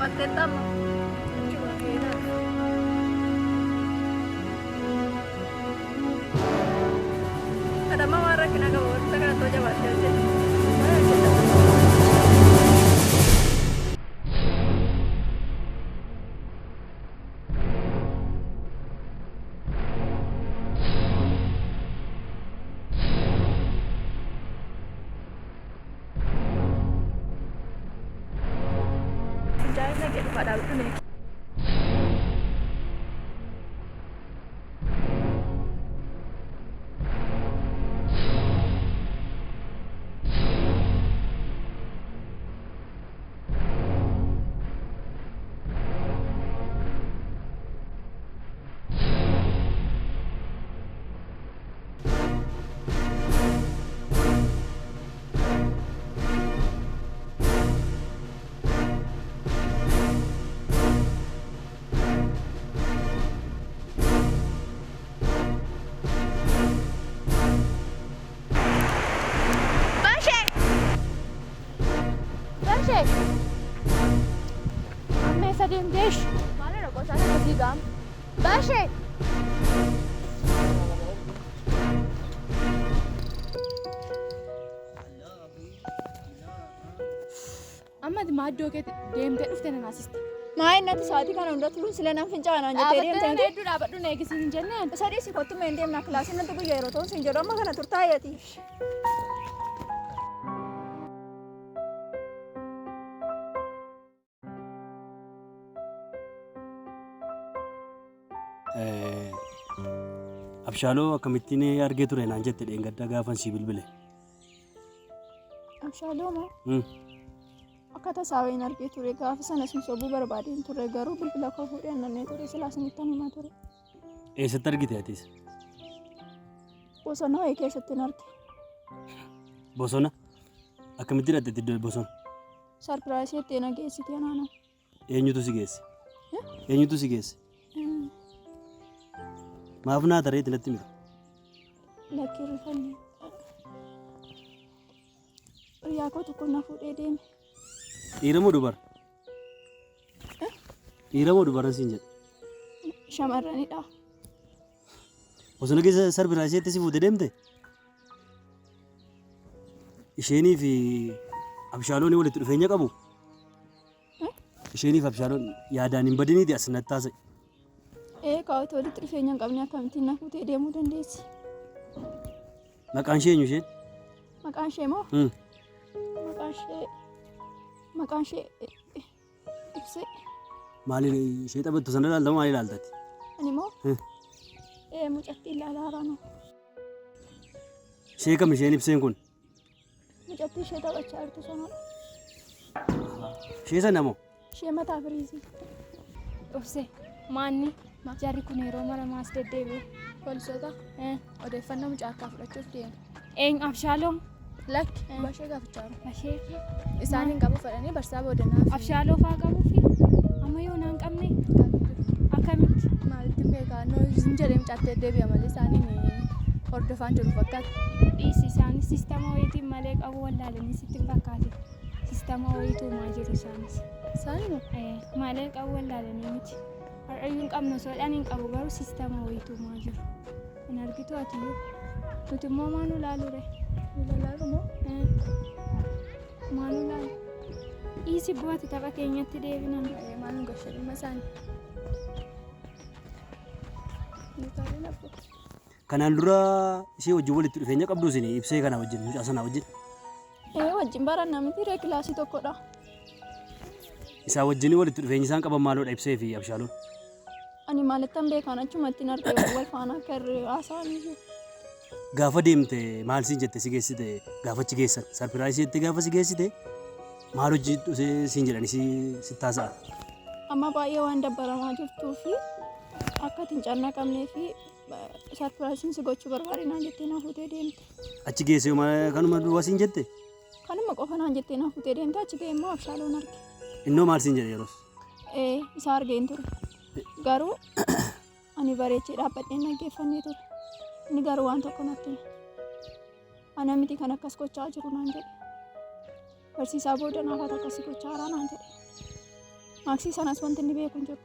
Amanteetta amma. Achuma keenaaf. Kadhamma waan rakkina qaba barumsa kana too jabaattee hojjette. Maal hojjetta? Fincaa'ee naqee dhufaa dhaabadhu mee. Bashee! Bashee! Amma eessa deemteesh? Maalidha qosaan akkasii gaama? Bashee! Amma ati maaddoo keetti deemtee dhufte na naasiste. Maa inni sa'aatii kana hunda turuun sila nan fincaa'anaan jettee Dhaabattee deemte na miti. hedduu dhaabadhu na eegisiin hin jenneen. Isa dhiisi kottu mee hin deemna kilaasiin natti guyyaa yeroo ta'u siin jedhu amma kana turtaayati. Abshaaloo akkamittiin argee ture naan jette dheengadda gaafan sii bilbile. Abshaaloo moo akka tasaa wayiin argee ture gaafa sana sin sobuu barbaadeen ture garuu bilbila koo fuudhee annannee ture silaa sinittan himaa ture. Eessatti argite atis? Bosona wayii keessatti hin arge. Bosona? Akkamitti hidhatte iddoo bosona? Sarpiraayisii itti na geessite naanoo. Eenyutu si geesse? Eenyutu si geesse? Maaf naa tareetti natti miti? Lakkii rifanne. Hiriyaa koo tokko na fuudhee deeme. Dhiira moo dubara? Dhiira moo dubara siin jedhe? Shamarranidha. Bosona keessa sarpiraayisiitti si fuute deemte? Isheenii fi Abshaaloon walitti dhufeenya qabu? Isheenii fi Abshaaloon yaadaan hin badiniiti as natti haasa'e. Ee kaawwate walitti dhufeenya hin qabne akkamittiin na fuutee deemuu dandeessi? Maqaan ishee eenyu isheen? Maqaan ishee moo? Maqaan ishee maqaan ishee ibsee. Maali ishee taphattu sana ilaalta moo maal ilaaltati? Ani moo? Ee mucattii ilaalaa haraanoo. Ishee kam isheen ibseen kun? Mucattii ishee taphachaa jirtu sanadha. Ishee sana moo? Ishee mataa firiizii. Obse maanni jarri kun yeroo mara maas deddeebi'u. Poolisoota odeeffannoo mucaa harkaa fudhachuuf deemu. Eenyu Abshaaloo? Lakki bashee gaafachaa jiru. Bashee Isaan hin qabu fedhanii barsaa boodanaa. Abshaaloo faa qabuu fi amma yoo naan qabne akkamitti? Maalitti beekaa hin jedhee mucaatti deddeebi'a malee isaaniin hordofaan jiru fakkaata. Dhiisi isaanis sistama wayiitiin malee qabu wallaalanii sitti hin fakkaate. Sistama wayiitu uumaa jiru isaanis. Isaanuma? Malee qabu wallaalanii miti. Har'ayyuu hin qabnu osoodhaan hin qabu garuu sistama wayiitu uumaa jiru. Hin argitu atiyyuu. Nuti immoo maa nu laalu ree? Ilaalaaru moo? Maa nu laalu? Dhiisi bu'aati tapha keenyatti deebinan. Maal nu gashe dhimma isaanii? Nutaaleen abbo. Kanaan dura ishee wajjin walitti dhufeenya qabdu isin ibsee kana wajjin mucaa sana wajjin. Ee wajjin baranna miti ree kilaasii tokkodha. Isaa wajjin walitti dhufeenyi isaan qaban maaloodha ibsee fi Abshaaloon? Ani maalittan beekaan achumatti hin arge wal faana akka irri haasa'anii jiru. Gaafa deemte maal siin jette si geessite gaafa achi geessan sarpiraayisii jettee gaafa si geessite maal hojii siin jedhanii si sitti haasa'an? Amma baay'ee waan dabbaramaa jirtuu fi akka ati hin cannaqamnee fi sarpiraayisiin si gochuu barbaade naan jettee na fuutee deemte. Achi geesse kanuma duwwaa siin jette? Kanuma qofa naan jettee na fuutee deemte achi ga'e immoo Abshaaloon arge. Innoo maal siin jedhe yeroos? Ee isa argeen ture. Garuu ani bareechee dhaabbadheen dhaggeeffannee ture. Inni garuu waan tokko natti hime. Ana miti kan akkas gochaa jiru naan jedhe. Barsiisaa booda naafata akkasii gochaa jira naan jedhe. Maaksii sanas wanti inni beeku hin jiru.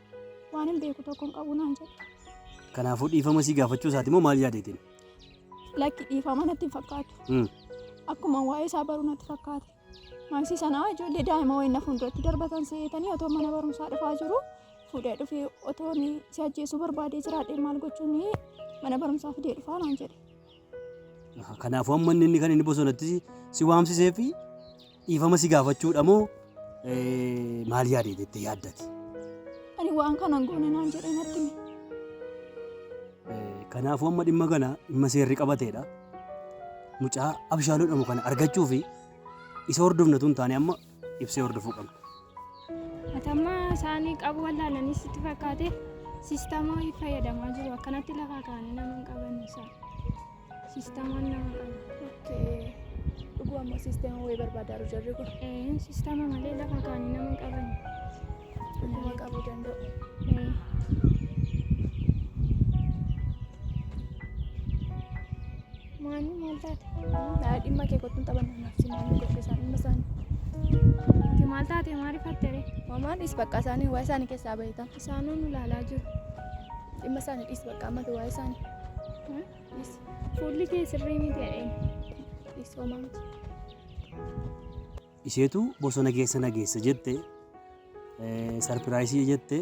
Waan hin beeku tokko hin qabu naan jedhe. Kanaafuu dhiifama sii gaafachuu isaati moo maal yaadeetiin? Lakki dhiifama natti hin fakkaatu. Akkuma waa'ee isaa baruu natti fakkaate. Maaksii sanaa ijoollee daa'ima wayii na fuulduratti darbatan seetanii otoo mana barumsaa dhufaa jiru fuudhee dhufee otoo inni si ajjeesuu barbaadee jiraadhee maal gochuun mana barumsaa fidee dhufaa naan jedhe. Kanaafuu amma inni kan inni bosonatti si waamsisee fi dhiifama si gaafachuudha moo maal yaadee jettee yaaddati? Ani waan kana hin goone naan jedhe natti hime. Kanaafuu amma dhimma kana dhimma seerri qabateedha. Mucaa Abshaaloo jedhamu kana argachuu fi isa hordofna tun taane amma ibsee hordofuu qabna. Ati amma isaanii qabu wallaalanii sitti fakkaate siistama wayii fayyadamaa jiru. Akkanatti lafaa kaa'anii nama hin qaban isaan. Siistamaan nama qaba. Okay. Dhuguu ammoo siisteema wayii barbaadaa jiru jarri kun. Ee, siistama malee lafaa kaa'anii nama hin qaban. Dhuguma qabuu danda'u. Ee. Maani maal taate? Dhimma kee kottuun taphanna naaf si maal gochuu isaan dhimma isaanii. Ati maal taate maal rifatte ree? Mamaan dhiis bakka isaanii waa'ee isaanii keessaa bahitan. Isaanuu nu ilaalaa jiru. Dhimma isaanii dhiis bakka ammatu waa'ee isaanii. Dhiis Fuulli kee sirrii miti jedheen. dhiis homaa miti. Isheetu bosona keessa na geessa jette surprise jette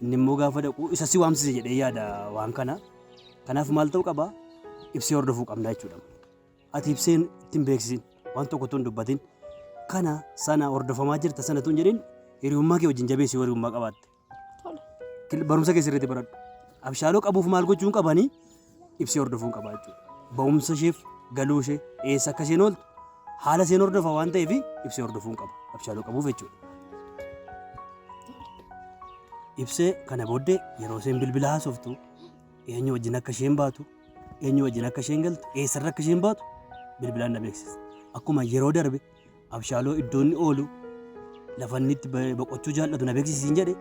inni immoo gaafa dhaqu isa si waamsise jedhee yaada waan kana. Kanaaf maal ta'uu qaba? Ibsee hordofuu qabna jechuudha. Ati ibseen ittiin beeksisin waan tokko tun dubbatin kana sana hordofamaa jirta sana tun jedhin hiriyummaa kee wajjin jabeessi hiriyummaa qabaatte. Tole. Barumsa kee sirriitti baradhu. Abshaaloo qabuuf maal gochuun qabanii ibsee hordofuun qaba jechuudha. Ba'umsa isheef galuu ishee eessa akka isheen ooltu haala isheen hordofa waan ta'eef ibsee hordofuun qaba. Abshaaloo qabuuf jechuudha. Ibsee kana booddee yeroo isheen bilbila haasoftu eenyu wajjin akka isheen baatu eenyu wajjin akka isheen galtu eessarra akka isheen baatu bilbilaan na beeksisa. Akkuma yeroo darbe Abshaaloo iddoo inni oolu lafa inni itti boqochuu jaallatu na beeksisiin jedhe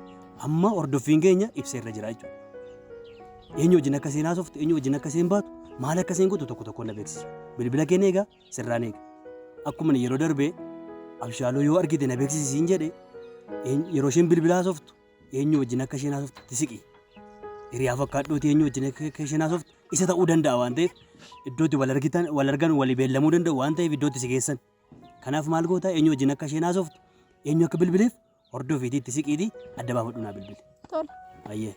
amma hordoffiin keenya ibsee irra jira jechuudha. Eenyu wajjin akka isheen haasoftu eenyu wajjin akka isheen baatu maal akka isheen gootu tokko tokkoon na beeksisa. Bilbila keen eega sirraan eega. Akkuma yeroo darbe Abshaaloo yoo argite na beeksisiin jedhe yeroo isheen bilbila haasoftu eenyu wajjin akka isheen haasoftu itti siqi. Hiriyaa fakkaadhuuti eenyu wajjin akka isheen haasoftu isa ta'uu danda'a waan ta'eef iddootti wal argitan wal argan walii beellamuu danda'u waan ta'eef iddootti si geessan. Kanaaf maal goota eenyu wajjin akka isheen haasoftu eenyu akka bilbileef hordofiitii itti siqiitii adda baafadhu naa bilbili. Tole. Ayyee.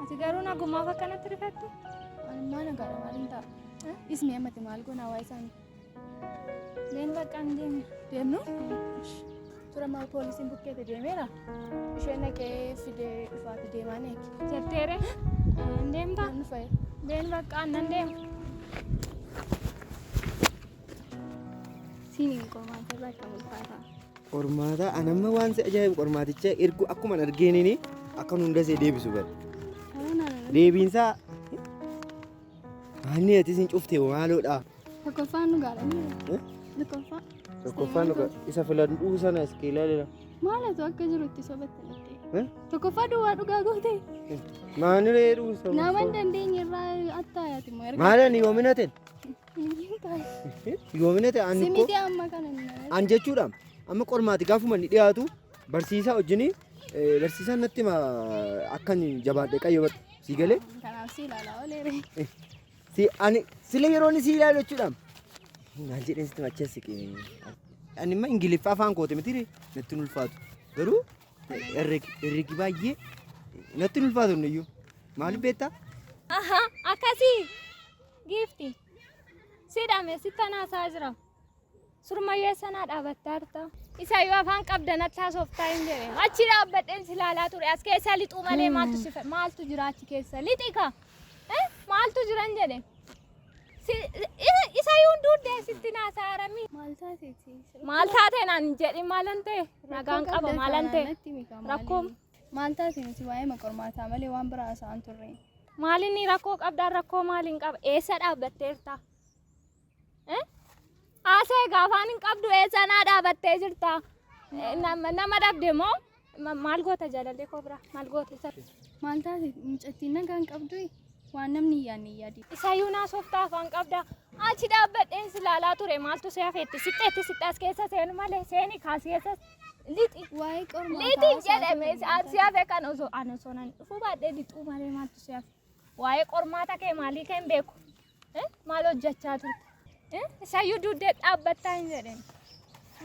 Ati garuu nagumaaf akkanatti rifattu? Ani maal nagaadha maal hin ta'a. Ismi ammati maal goonaa waa'ee isaanii. Leen bakka hin deemne. Deemnu? Tura maal poolisiin bukkeete deemeera. Isheen dhaqee fidee dhufaati deemaan eegi. Jetteere? Hin deemtaa? Nan dhufa. Leen bakka nan deema. Siiniin qormaata irraa akka ulfaataa. Qormaata anamma waan si ajaa'ibu qormaaticha ergu akkuma argeenini akka nu hunda see deebisu bara. Deebiinsaa maalni ati isin cufte maaloodha. Tokkoffaan dhugaadha ni Tokkoffaa. Tokkoffaan dhugaa isa filadhuu sana iski ilaalila. Maalatu akka jiru itti sobatte natti. Eh? Tokkoffaa duwwaa dhugaa goote. Maaniree dhuusa. Nama hin dandeenye irraa attaayati immoo erga. Maalan yoomina ta'e Hin taa'e. yoomina ta'e ani ko Simiti amma kana hin an jechuudha amma qormaati gaafuma inni dhiyaatu barsiisaa wajjin barsiisaan natti hima akkan jabaadhe qayyabadhu si galee Kanaaf si ilaalaa ooleere. si ani sila yeroo inni si ilaalu jechuudha maal jedheen sitti macha siqe ani imma ingiliffa afaan kooti miti natti hin ulfaatu garuu herregi baay'ee natti hin ulfaatu iyyuu maaliif beektaa? Aha, akkasii giifti. Sidhame sitti naasaa jira. Surmayyee sanaa dhaabbattaa jirta. Isayyuu afaan qabda natti haasoftaa hin jedhe. Achi dhaabbadheen si ilaalaa ture. As keessa lixuu malee maaltu si maaltu jira achi keessa lixi ka. Maaltu jira hin jedhe. Isayyuu duuddee sitti naasaa haramii. Maal taateeti? Maal taate naan hin jedhin maalan ta'e? Nagaan qaba maalan ta'e? Rakkoo Maal taate nuti waa'ee qormaataa malee waan biraa haasa'an turre. Maalinni rakkoo qabdaan rakkoo maaliin qaba? Eessa dhaabbatteerta? Haasa'e gaafaan hin qabdu eessa naa dhaabattee jirta? Nama dhabde moo? Maal goota jaalallee koo biraa? Maal goota isa? Maal taate mucattiin nagaan qabdu waan namni hin yaadne hin yaadin. Isayyuu naa sooftaa afaan qabda. Achi dhaabbadheen si ilaalaa ture maaltu si hafeetti sixxeetti sixxee as keessa seenu malee seeni kaas keessa lixi. Waa'ee qormaataa Lixi haasa'aa jedhame turre. si hafe kan osoo ani osoo nan dhufuu baadhee lixuu malee maaltu si hafe. Waa'ee qormaata kee maalii kee hin beeku. Maal hojjechaa turte? Isayyuu dugdee dhaabbattaa hin jedheen.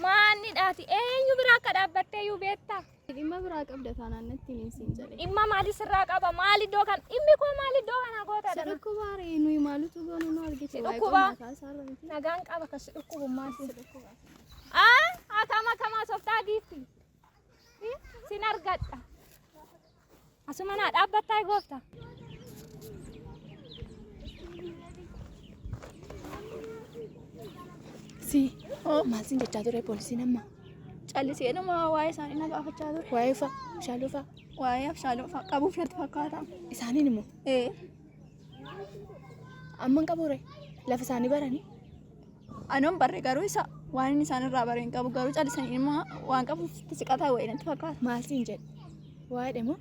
Maanni dhaati eenyu bira akka dhaabbattee iyyuu beektaa? Dhimma biraa qabda taanaan natti himin siin jedhe. Dhimma maalii sirraa qaba? Maal iddoo kan dhimmi koo maal iddoo kana goota Si dhala? dhukkubaa ree nuyi maalutu goonu nu argite Si waa'ee dhukkubaa? qormaataa isaarra miti. Nagaan qaba kan si dhukkubummaa si. Si dhukkubaa. Ah, akkam akkam haasoftaa giifti. Sin argadha. Asuma naa dhaabbattaa goofta. Si maal siin jechaa ture poolisiin amma? Callisee dhuma waa'ee isaanii na gaafachaa ture. Waa'ee fa'a, Abshaaloo fa'a. Waa'ee Abshaaloo fa'a qabuuf natti fakkaata. Isaaniin immoo Ee. amma hin qabu ree lafa isaanii baranii. Anoon barre garuu isa waan inni isaan irraa bare hin qabu garuu callisanii immoo waan qabuuf itti siqataa wayii natti fakkaata. Maal siin jedhe? Waa'ee moo?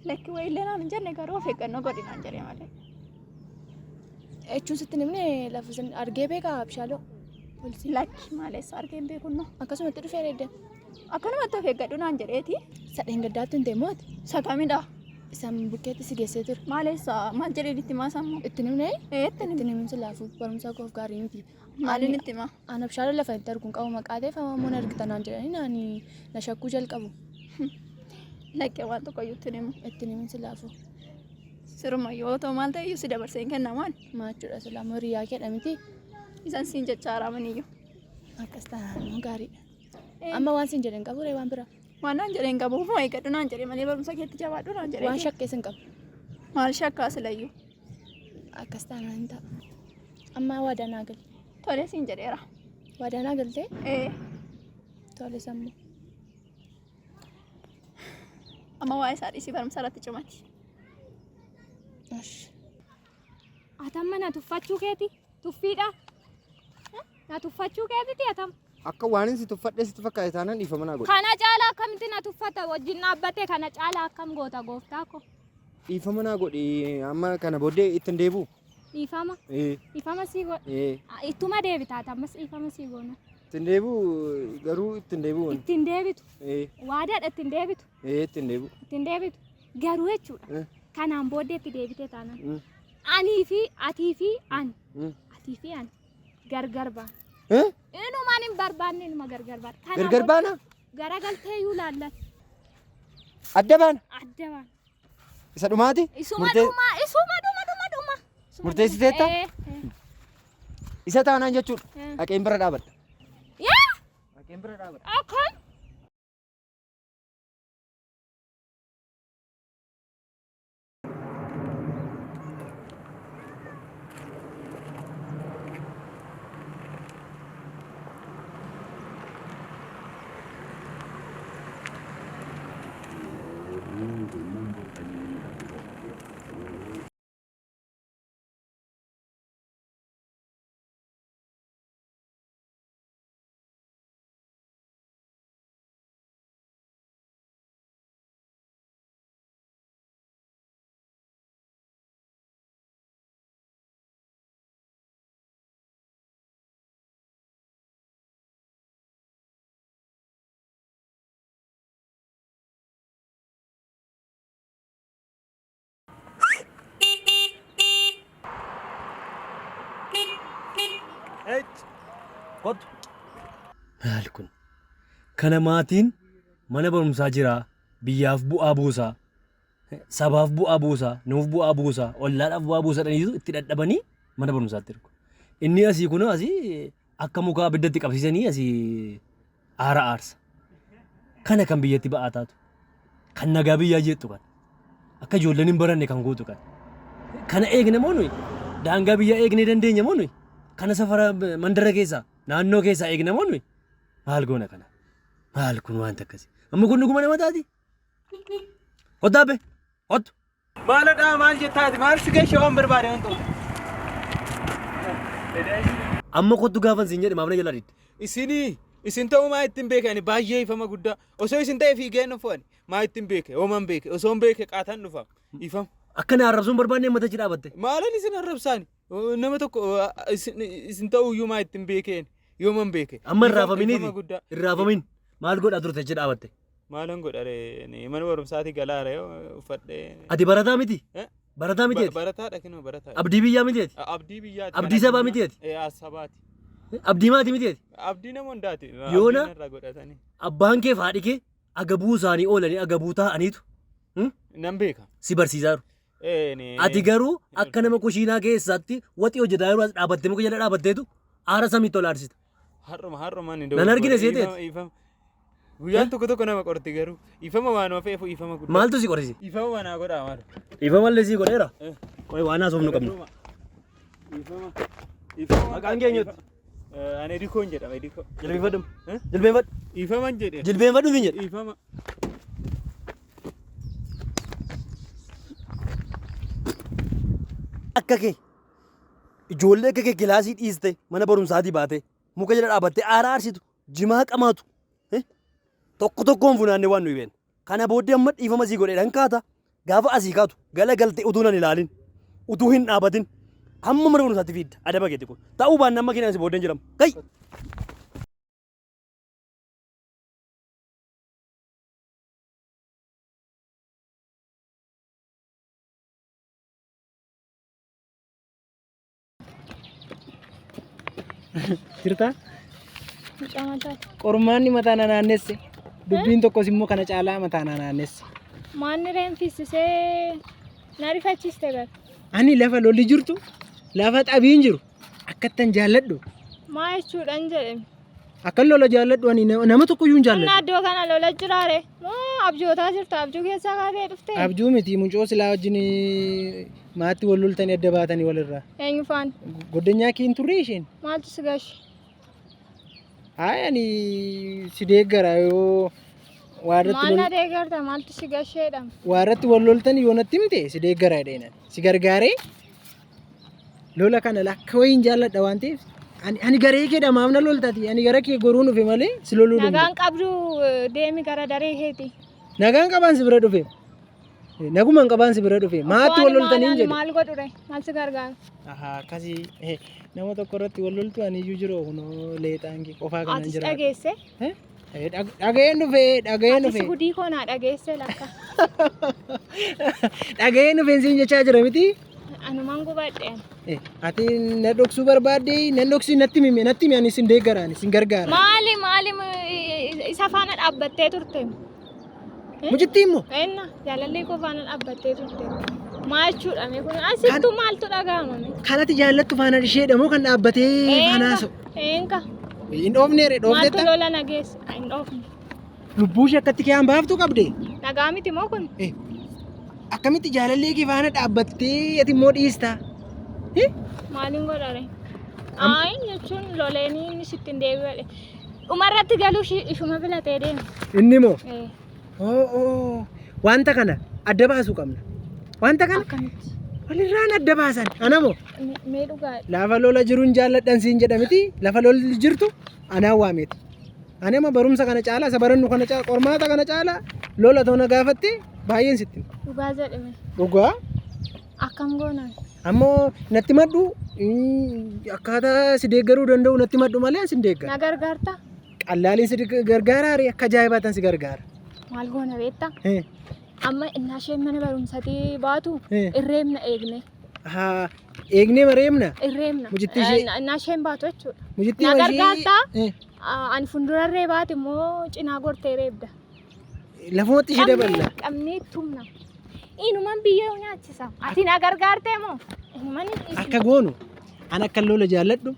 Lakki wayii illee naan hin jenne garuu of eeggannoo godhi naan jedhe malee. Jechuun sitti hin himne lafa isin argee beekaa Abshaaloo? Poolisii. Lakki maaleessa argee hin beekunno. Akkasumatti dhufee reedda. Akkanumatti of eeggadhu naan jedheeti. Sadheen gaddaatti hin ta'e ati? Isa kamidha? Isa bukkeetti si geessee ture. Maaleessa maal jedheen itti himaa sammu? Itti hin himne? Ee itti hin Itti hin himin silaafuu barumsa koof gaarii miti. Maaliin itti himaa? An Abshaaloo lafa itti arguun qabu maqaa ta'eef amma immoo na argita naan jedhanii naani na shakkuu jalqabu. Lakkee waan tokko iyyuu itti hin himu. Itti hin himin silaafuu. Siruma yoo ta'u maal ta'e iyyuu si dabarsee hin kennamu ani. Maachuudha silaa immoo hiriyaa keedha miti. Isan siin jecha haraamaniyyuu. Akkas taanaan immoo gaariidha. Amma waan siin jedhe hin qabu ree waan biraa. Waan naan jedhe hin qabu. Ofuma eeggadhu naan jedhe malee barumsa keetti jabaadhu naan jedhe. Waan shakkees hin qabu. Maal shakkaa silayyuu. Akkas taanaan hin ta'a. Amma waadaa naa gali. Tole siin jedheera. Waadaa naa galtee? Ee. Tole sammuu. Amma waa'ee isaa dhiisii barumsa irratti cimati. Ash. Atamma na tuffachuu keeti? Tuffiidha? Na tuffachuu keetiti atam? Akka waanin si tuffadhee sitti fakkaate taanaan dhiifama naa godhi. Kana caalaa akkamitti na tuffata wajjin dhaabbattee kana caalaa akkam goota gooftaa koo? Dhiifama naa godhi amma kana booddee itti hin deebi'u. Dhiifama? Ee. Dhiifama sii godha. Ee. Ittuma deebita ati ammas dhiifama sii goona. Itti hin deebi'u garuu itti hin deebi'u. Itti hin deebitu. Ee. Waadaadha itti hin deebitu. Ee itti hin deebi'u. Itti hin deebitu. Garuu jechuudha. Eh. Kanaan booddee itti deebite taanaan. Mm. Anii fi atii fi ani. Mm. Atii fi ani gargar baana. Eh? Inumaan hin barbaanne inuma gargar baana. Kanaan Gargar booddee baana? Garagaltee iyyuu laallan. Adda baana? Adda baana. Isa dhumaati? Isuma Murtee- dhuma isuma dhuma dhuma dhuma. Isuma Murteessiteetta? dhuma. Eh, eh. Isa taanaan jechuudha. Eh. Dhaqeen bira dhaabadha. Yaa! Dhaqeen bira dhaabadha. Akkam? Kottu. Maal kun? Kana maatiin mana barumsaa jira, biyyaaf bu'aa buusaa, sabaaf bu'aa buusaa, nuuf bu'aa buusaa, ollaadhaaf bu'aa buusaa dhaniitu itti dadhabanii mana barumsaatti ergu. Inni asii kun asii akka mukaa abiddatti qabsiisanii asii aara aarsa. Kana kan biyyatti ba'aa taatu. Kan nagaa biyyaa jeettu kan. Akka ijoolleen hin baranne kan gootu kan. Kana eegne moo nuyi? Daangaa biyyaa eegnee dandeenya moo nuyi? Kana safara mandara keessaa, naannoo keessaa eegne moo nuyi? Maal goona kana? Maal kun wanta akkasii? Amma kun dhuguma nama taati? Kottu abbe! Kottu! Maalodhaa maal jettaati maal si geeshe waan barbaade waan ta'u. Amma kottu gaafan siin jedhe maaf na jalaa didde? Isinii isin ta'uu maa ittiin beeke ani baay'ee ifama guddaa osoo isin ta'e fiigeen dhufu ani maa ittiin beeke hooman beeke osoo hin beeke qaataan dhufa ifama. Akka na arrabsuu hin barbaanne matachi dhaabatte. Maalan isin arrabsaani? Nama tokko isin ta'uyyuu maa ittiin beekeen yooman beeke. Amma hin Ifama raafaminiiti. guddaa. Hin raafamin. Maal godhaa turte achi dhaabatte? Maalan godha ree mana barumsaatii galaa ree uffadhee. Ati barataa miti? Eh? Barataa miti ati? Barataadha kinoo barataadha. Abdii biyyaa miti ati? Abdii biyyaati. Abdii sabaa miti ati? Ee sabaati. Abdii maatii miti ati? Abdii nama hundaati. Yoona- Abdii narraa godhatanii. Abbaan kee fi haadhi kee agabuu isaanii oolanii agabuu taa'aniitu Nan beeka. si barsiisaa jiru. Ee ni. Ati garuu akka nama kushiinaa keessatti waxii hojjetaa yeroo as dhaabattee muka jala dhaabbatteetu aara samiitti ol aarsita. Har'uma har'uma ni Nan argine seeteeti. Ifama. Guyyaan tokko tokko nama qorti garuu ifama waan hafeef ifama guddaa. Maaltu si qorisi? Ifama manaa godhaa maal? Ifama illee sii godheera. Eh. Qoy waan haasofnu qabna. Ifama. Ifama. Maqaan kee eenyuti? Ani Edikoon jedhama Edikoo. Jilbeenfadhu. Eh? Jilbeenfadhu. Ifaman jedhe. Jilbeenfadhu siin jedhe. Ifama. Akka kee ijoollee akka kee kilaasii dhiiste mana barumsaatii baate muka jala dhaabattee aara aarsitu jimaa qamaatu eh? Tokko tokkoon funaannee waan nuyi beeknu. Kana booddee amma dhiifama sii godheedhaan kaata gaafa asii kaatu gala galtee utuu nan ilaalin utuu hin dhaabatin hamma mana barumsaatti fiidda adaba keetti kun ta'uu baannaan makiinaan si booddeen jedhamu. Kai! Jirtaa? Mucaa mataa. Qormaanni mataa na naannesse. Dubbiin tokkos immoo kana caalaa mataa na naannesse. Maanni reenfissisee na rifachiiste bar. Ani lafa lolli jirtu, lafa xabiin jiru akkattan jaalladhu. Maa jechuudhaan jedhe. Akkan lola jaalladhu ani nama tokkoyyuu hin Humna jaalladhu. iddoo kana lola jiraare. Moo abjootaa jirta abjuu keessaa kaatee dhufte. Abjuu miti mucoo silaa wajjin maatti wal loltanii adda baatanii walirraa. Eenyu faan? Goddanyaa kee hin turre isheen. Maaltu si gashi? Hayi ani si deeggara yoo waa irratti Maal na lol- deeggarta maaltu si gasheedha? waa irratti wal loltan yoo natti himte si deeggara jedheen ani. Si gargaaree lola kana lakka wayiin jaalladha waan ta'eef ani ani garee keedha maaf na loltati ani gara kee goruun dhufe malee si loluu Nagaan danda'u. qabdu deemi gara daree keeti. Nagaan qabaan si bira dhufe. Nagumaan qabaan si bira dhufe. Maatti wal loltanii hin jedhe. Maal godhure? Maal si gargaara? Ahaa akkasii nama tokko irratti wal loltu ani iyyuu jiru kunoo leexaan kee qofaa kanan Atis jira. dhageesse? Dhaga'een dhufe dhaga'een Atis dhufe. gudii koo naa dhageesse lakka. Dhaga'een dhufeen siin jechaa jira miti. Anumaan gubadhe. Ati na dhoksuu barbaadde nan dhoksii natti himi natti himi ani sin deeggara ani sin gargaara. Maali maali isa faana dhaabbattee turte? Mucittii immoo Enna jaalallee koo faana dhaabbattee turte. Maa jechuudha mee kun asittuu maaltu dhaga'ama mee? kan ati jaallattu faana isheedha moo kan dhaabbatee faana haasa'u? Eenka Hin dhoofneere maaltu dhoofteetta? lola nageessa? Hin dhoofne. Lubbuu ishee akkatti kee hambaaftuu qabde? Nagaa miti moo kun? Akkamitti jaalallee kee faana dhaabbattee ati immoo dhiista? Maaliin godhare? Ayin jechuun loleenii inni sitti hin deebi'e. Dhumarratti galuu ishuma filatee deema. Inni moo? Eh, Oo wanta kana adda baasuu qabna. Wanta kana Akkamitti? walirraan adda baasan. Ana moo? Mee dhugaa Lafa lola jiruun jaalladhan siin jedha miti lafa lolli jirtu anaan waameeti. Ani amma barumsa kana caalaa isa barannu kana caalaa qormaata kana caalaa lola toona gaafatte baay'een sitti hima. Dhugaa jedhame. Dhugaa Akkam goonaan? ammoo natti madhu akkaataa si deeggaruu danda'u natti madhu malee sin deeggara. Na gargaarta? Qallaaliin si gargaara akka ajaa'ibaatan si gargaara. Maal goona beektaa? Amma innaa isheen mana barumsatii baatu irreemna eegne. Haa eegnee mareemna. Irreemna. Mucittii ishee- Innaa isheen baatu jechuudha. Mucittii Na ishee- gargaartaa? Ani fuuldurarree baate immoo cinaa gortee reebda. Lafumatti ishee daballa. Qabnee tumna. Inuman biyyee nyaachisa. Ati na gargaartee moo? Inuman Akka goonu an akka lola jaalladhu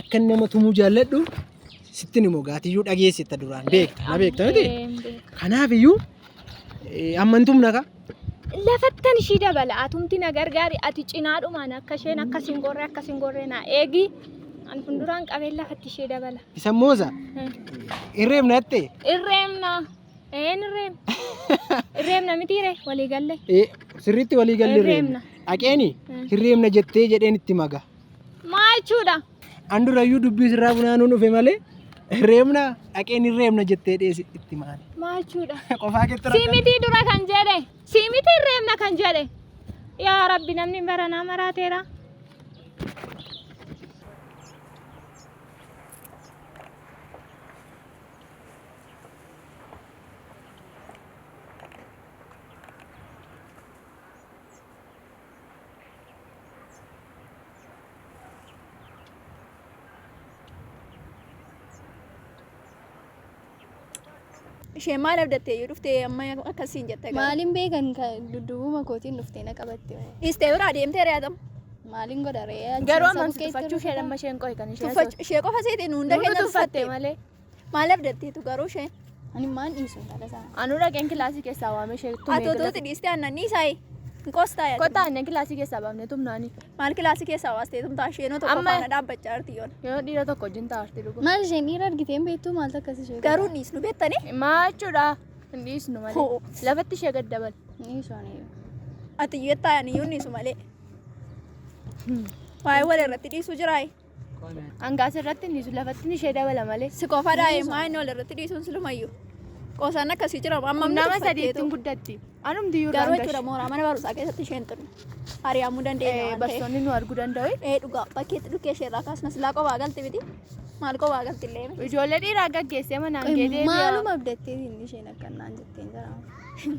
akka nama tumuu jaalladhu sittin immoo gaatiyyuu dhageessita duraan beekta na beekta miti. Kanaaf iyyuu amma hin tumna ka. Lafattan ishii dabala. Atumti na gargaari. Ati cinaadhumaan akka isheen akkas hin gorree akkas hin gorree na eegi. An fuulduraan qabeen lafatti ishee dabala. Isa moosa irreemna jettee. Irreemna. Een irreemna. Irreemna mitiire walii galle. Sirriitti walii galle irreemna. Dhaqeeni hirreemna jettee jedheen itti maga. Maa jechuudha? An durayyuu dubbii sirraa funaanuun dhufe malee hirreemna dhaqeen hirreemna jettee dheesi itti maane. Maa jechuudha? Qofaa keetti Si mitii dura kan jedhe. Si mitii irreemna kan jedhe. Yaa Rabbi namni baranaa maraateera. Isheen maal abdattee iyyuu dhuftee amma akkasiin jette garuu. Maaliin beekan dudduubuma kootiin dhuftee na qabatte. Dhiistee biraa deemtee re'atamu. Maaliin godha ree? Garuu amman tuffachuu ishee amma isheen qo'e kan ishee Tuffachuu ishee qofa seetiin nu hunda Nunu keenya tuffatte tuffatte. malee. Maal abdatteetu garuu isheen? Ani maan dhiisu intala sana. Anuu dhaqeen kilaasii keessaa waamee ishee tumee Ati utuuti dhiistee aannanii isaayi. Hin qoostaa yaadu. Kottaa aannan kilaasii keessaa baafnee tumnaani. Maal kilaasii keessaa baastee tumtaa isheenoo tokko Amma- faana dhaabbachaa jirti yoon. Yeroo dhiira tokko wajjin taa'arti dhugu. Maal isheen dhiira argitee hin beektuu maaltu akkas ishee godha? Garuu dhiisnu beektanii? Maa jechuudha? Hin dhiisnu malee. Hoo. Lafatti ishee gad dabal. Hin dhiisu ani iyyuu. Ati iyyuu taa'an iyyuu dhiisu malee. Waa'ee wal irratti dhiisuu jiraayi. Hangaas irratti hin dhiisu lafatti ishee dabala malee. Si qofa daa'e maa inni wal irratti dhiisuun silumayyuu. Qoosaan akkasii jira amma Nama sadiitti hin guddatti. Anumti iyyuu Garuu irraan jechuudha gashi. mooraa mana barumsaa keessatti isheen xunnu. Ari'amuu dandeenya waan ta'eef. Barsiisonni nu arguu danda'u. Ee dhugaa bakkeetti dhukkee ishee irraa kaasna silaa qophaa galti miti. Maal qophaa galti illee miti. Ijoollee dhiiraa gaggeessee manaan gee deebi'a. Maaluma abdatteetiin isheen akkanaan jetteen jira.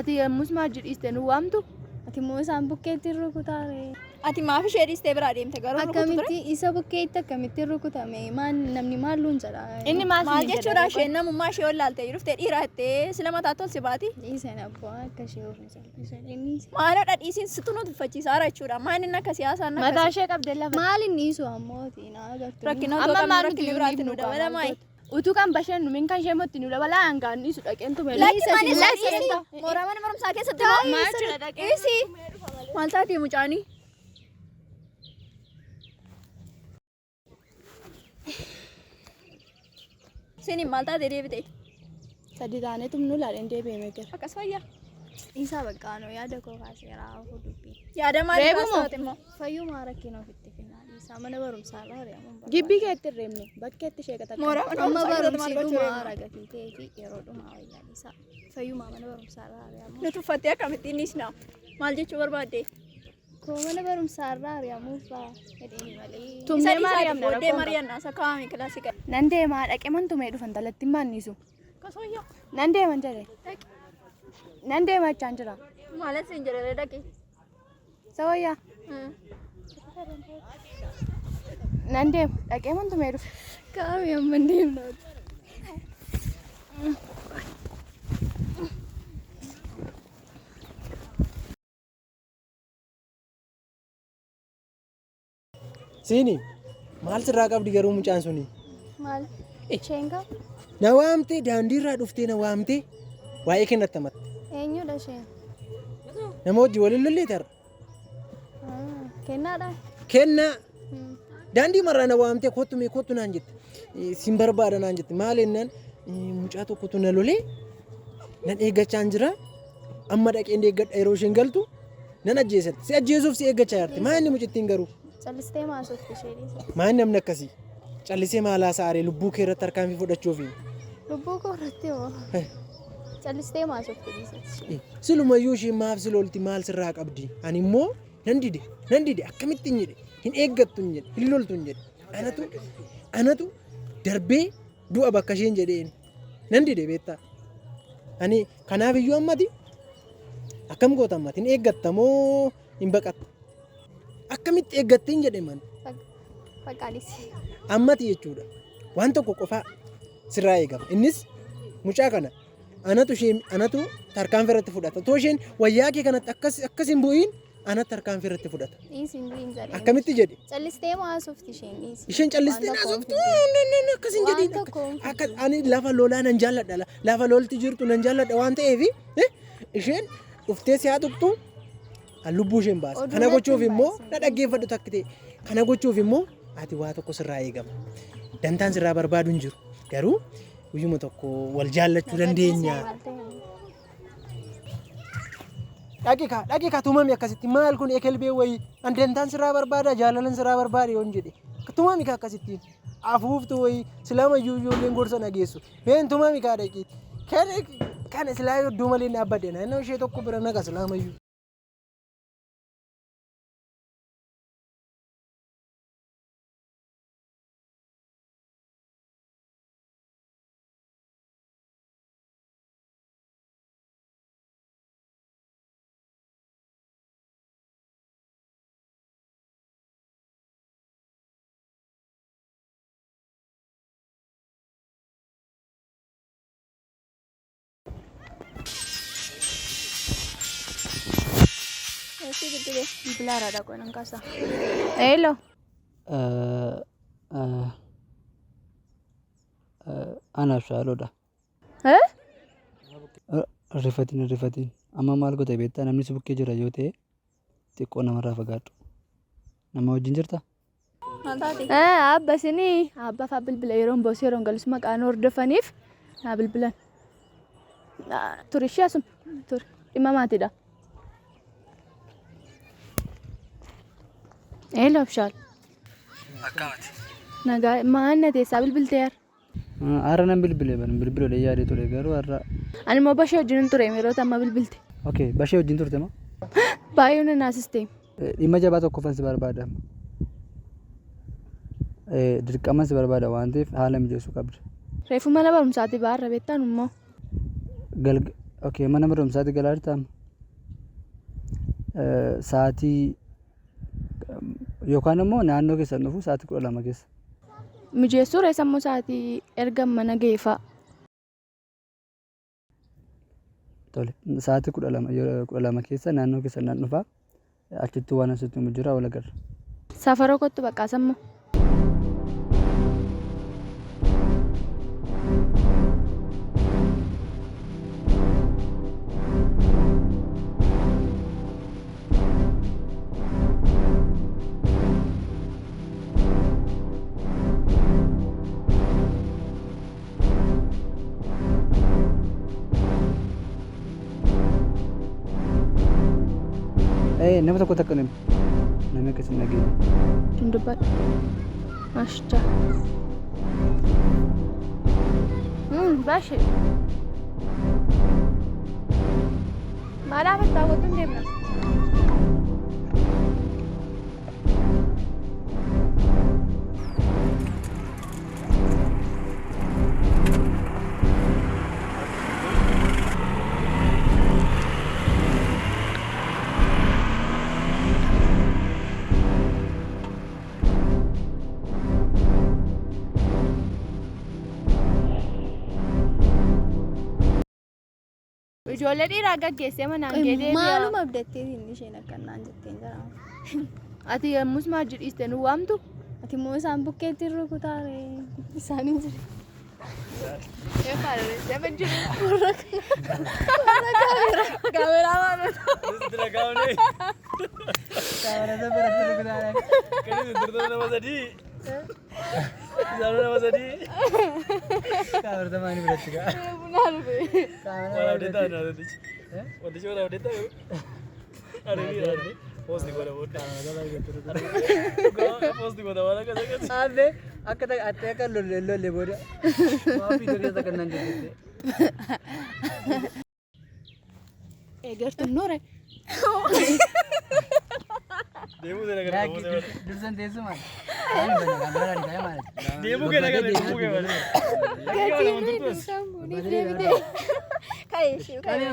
Ati yommus maal jedhiiste nu waamtu? Ati immoo isaan bukkeetti rukutaa ree? Ati maaf ishee dhiistee biraa deemte garuu rukutu ture? Akkamitti isa bukkeetti akkamitti rukutame? Maal namni maal luun jedha? Inni maal Maal siin jechuudha jedha? isheen namummaa ishee wallaaltee dhuftee dhiiraa jettee sila mataa tolsi baati. Dhiiseen abbaa akka ishee of hin salphisan inni. Maalodha dhiisiin situ nu tuffachiisaara jechuudha. Maal inni akka siyaasaan Mataa akkasii. ishee qabdee lafa. Maal inni dhiisu ammoo na agartu. Rakkina otoo Amma qabnu maal nuti rakkinni iyyuu biraatti dhiifnu nu dabalamaayi. Utuu kan bashannu min kan ishee motti nu dabalaa hangaan dhiisu dhaqeen tume. Lakki maal isa dhiisii? Mooraa mana barumsaa keessatti moo? Maal jechuudha dhaqeen Dhiisii. Maal taatee mucaanii? Siniin maal taatee deebite? Sadi taanee tumnuu laaleen deebi'ee gara. Akkas fayyaa. Dhiisaa bakka anoo yaada koo kaaseera hafuu dubbii. Yaada maalii Reebu moo? kaastaate immoo? Fayyumaa rakkina ofitti finnaa dhiisaa mana barumsaa irraa ari'amuun barbaada. Gibbii keetti hin reebne bakkeetti ishee qaxaqqabe. Mooraa mana Amma barumsaa keessatti barumsi maal gochuu dhumaa reebna? ragatii ta'ee fi yeroo dhumaa wayyaa dhiisaa. Fayyumaa mana barumsaa irraa ari'amuun. Nu tuffattee akkamittiin dhiisna? Maal jechuu barbaadde? Koo mana barumsaa irraa ari'amuuf jedhee malee. Isa Tumnee dhiisaa mari'amna booddee rakkoon qaba. mari'annaa isa kaa'ame kilaasii gad. Nan deemaa dhaqee man tumee dhufan talatti hin maannisu. Akkas wayyaa. Nan deeman jedhe. Nan deema jechaan jira. Maal asiin jedhee dhaqi? Isa wayyaa. Nan deema dhaqee man tumee dhufe. Kaa'ame amma hin deemna. Siini maal sirraa qabdi garuu mucaan suni? Maal? Isheen kam? Na waamtee daandiirraa dhuftee na waamtee waa'ee kennatti amatte. Eenyudha isheen? Nama wajjin waliin lollee tarra. Kennaadha? Kennaa daandii marraa na waamtee kottu mee kottu naan jette. Sin barbaada naan jette. Maal jennaan mucaa tokkotu na lolee nan eeggachaan jira. Amma dhaqeen eeggadha yeroo isheen galtu nan ajjeesatti. Si ajjeesuuf si eeggachaa jirti. Maal inni mucittiin garuu? Callistee maasofti ishee dhiisa. Maal namni akkasii? Callisee maalaa saaree lubbuu kee irratti harkaan fudhachuufi. Lubbuu koo irratti hoo? Callistee maasofti dhiisatti ishee. Silumayyuu isheen maaf si lolti maal sirraa qabdi? Ani immoo nan dide akkamitti hin jedhe hin eeggattu hin jedhe hin loltu hin jedhe anatu darbee du'a bakka isheen jedheen nan dide beektaa. Ani kanaaf iyyuu ammati akkam goota ammati hin eeggatta moo hin baqatta? Akkamitti eeggatte hin jedhe man Baqqaalisi. ammati jechuudha. Waan tokko qofaa sirraa eegama. Innis mucaa kana anatu tarkaanfii irratti fudhata. Otoo isheen wayyaa kee kanatti akkas hin bu'iin anatu tarkaanfii irratti fudhata. Dhiisi hin du'in jedhee. Akkamitti jedhe? Callistee maasofti isheen dhiisi. Isheen callistee Waan tokko naasoftu akkas hin Waan jedhiin. tokko hin Akka ani lafa lolaa nan jaalladha. Lafa lolti jirtu nan jaalladha waan ta'eef isheen dhuftee si haa tuqxu lubbuu isheen baasa. Oduu Kana natti gochuuf hin immoo baasiin. na dhaggeeffadhu takka ta'e. Kana gochuuf immoo ati waa tokko sirraa eegama. Dantaan sirraa barbaadu hin jiru. Garuu guyyuma tokko wal jaallachuu dandeenya. Dhaqi kaa tumami akkasitti maal kun ekelbee wayii an dantaan sirraa barbaada jaalalan sirraa barbaada yoon jedhe tumami kaa akkasittiin afuuftu wayii silama iyyuu ijoolleen gorsa dhageessu meen tumami kaa dhaqiiti kana silaa iddoo malee dhaabbadde naannoo ishee tokko bira naqa silama iyyuu. Eessi bilbilee? Bilbila haaraadha qoy nan kaasa. Hello. Anaaf shaaloodha. Eh? Rifatiin rifatiin. Amma maal goota beektaa namni si bukkee jira yoo ta'e xiqqoo namarraa fagaadhu. Nama wajjin jirtaa? Maal taate? Abba isinii abba faa bilbila yeroon boosu yeroon galus maqaan hordofaniif naa bilbilan. Turi ishee asuma turi dhimma maatiidha. Hello Abshaal. Akkamati? Nagaa maal na teessaa bilbiltee har'a? Har'a nan bilbile ban bilbiloodha yaadee ture garuu har'a. Ani immoo bashee wajjin ture yeroo amma bilbilte. Okay, bashee wajjin turte moo? Baay'ee na naasiste. Dhimma jabaa tokkoffan si barbaada. Dirqama si barbaada waan ta'eef haala mijeessuu qabda. Reefu mana barumsaatti baarra beektaan immoo. Galga okay mana barumsaatti galaa jirtaa? Sa'aatii yookaan immoo naannoo keessan dhufu sa'aatii 12 keessa. Mijeessuu reessa immoo sa'aatii erga mana ga'e fa'a. Tole sa'aatii 12 12 keessa naannoo keessan nan dhufa. Achitti waan asitti himu jira wal agarra. Safara kottu bakka sammoo. Nama tokko takka nami. Namni akkas hin dhageenye. Hin dubbadhu. Asha. Bashi. Maal dhaabattaa kottu hin deemna. Ijoollee dhiiraa gaggeessee manaan gee deebi'a. Maaluma abdatteetiin isheen akkanaan jetteen jira. Ati yommus maal jedhiiste nu waamtu? Ati immoo isaan bukkeetti rukutaa isaan hin jiru. Kaameraa maal? Nama sadii. Isaan nama sadii. Kaameraa biratti gaa. Waraabdee ta'a na wantichi. Wantichi waraabdee ta'a yeroo. Areebii areebii. Poosti godha booda. Poosti godha waan akkas akkas. Abbe akka ati akka lolle lolle booda. Waa viidiyoo keessa kan naan jette. Eegartuun noore. Deemuu seena gara deemuu seena. Dursan teessuma. Deemuu kee nagaa deemuu kee malee. Ka'ee ishee ka'ee.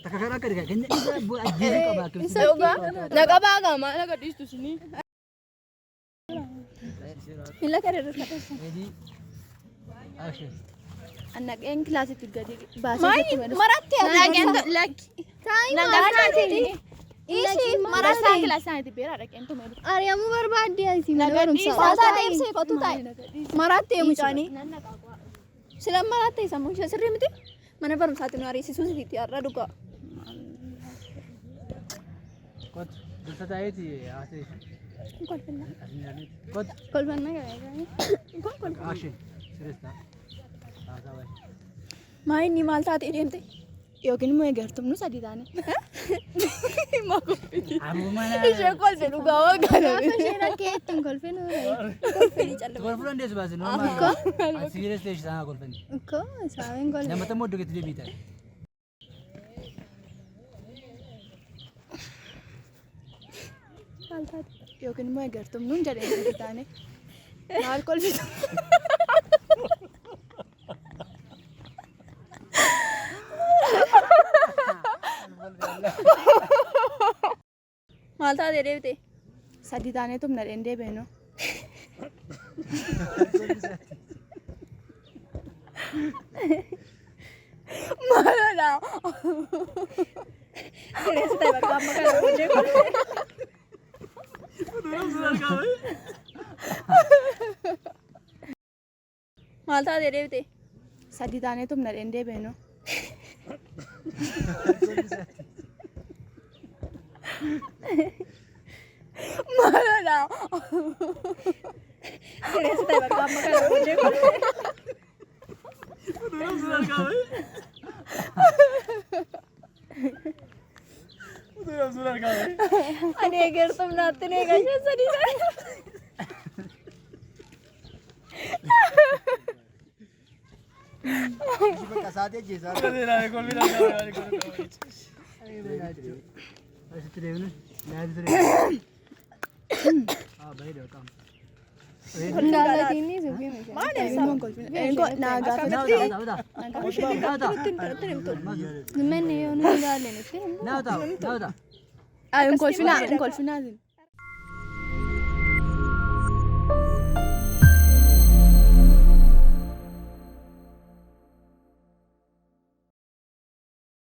Takka kan akka dhigaa keenya isa ajjeesuu qaba akkamitti. Naqabaa gaamaa naqa dhiistu sinii. Miila kana irra kadhatan. Ready? Action. Annaqeen kilaasitti gadi baasee Maayii marattee Naqeen lakki. Taa'ii Ishii Marasaan kilaasii isaaniitti beeraa dhaqeen tume. Ari'amuu barbaadde ati mana Naga barumsaa. dhiisaa. Maal taatee ibsee kottu taa'e. Marattee mucaanii. Sila marattee sammuu ishee sirrii miti. Mana barumsaatti nu ariisisuu sitti har'a dhugaa. Kottu dursa taa'eeti haasa'e. Kolfannaa. Kottu Kolfannaa kana. Kun kolfannaa. action. Sirreessa. Haasaa baay'ee. Maa inni maal taatee deemte? Yookiin immoo eegartumnu sadii taane. Ammuma Ishee kolfe dhugaa waggaa. Gaafa isheen akka ittiin kolfinu Kolfanii callifame. Kolfuu dandeessu baase normaal. Ati serious ta'e isaan haa kolfani. Ikkoo isaan kolfe. Namatti immoo iddoo keetti deebi'i taa'e. Maal taate? Yookiin immoo eegartumnu jedhee sadii taane. Maal kolfitu? Maal taatee deemte? Sadii taanee tumna dheen deebiinu. Maalodha? Jireessi ta'e bakka amma kana booddee kun. Maal taatee deebite? Sadii taanee tumna dhendee beenu. Maalodha? Jireessi ta'e bakka amma kana booddee kun. Ani eegartuuf naatti ni eegaa isheen sadii taate. Bakka sa'aatii ajjeesaa. Asitti deemnu. Naatti deemnu. Ah, bareeda qaama. Jaallatini suufii Maal ibsa? Naa gaafate. Manni yoo nu ilaalle nutti Naa ta'a, naa ta'a. Hin kolfinaa, hin kolfinaa.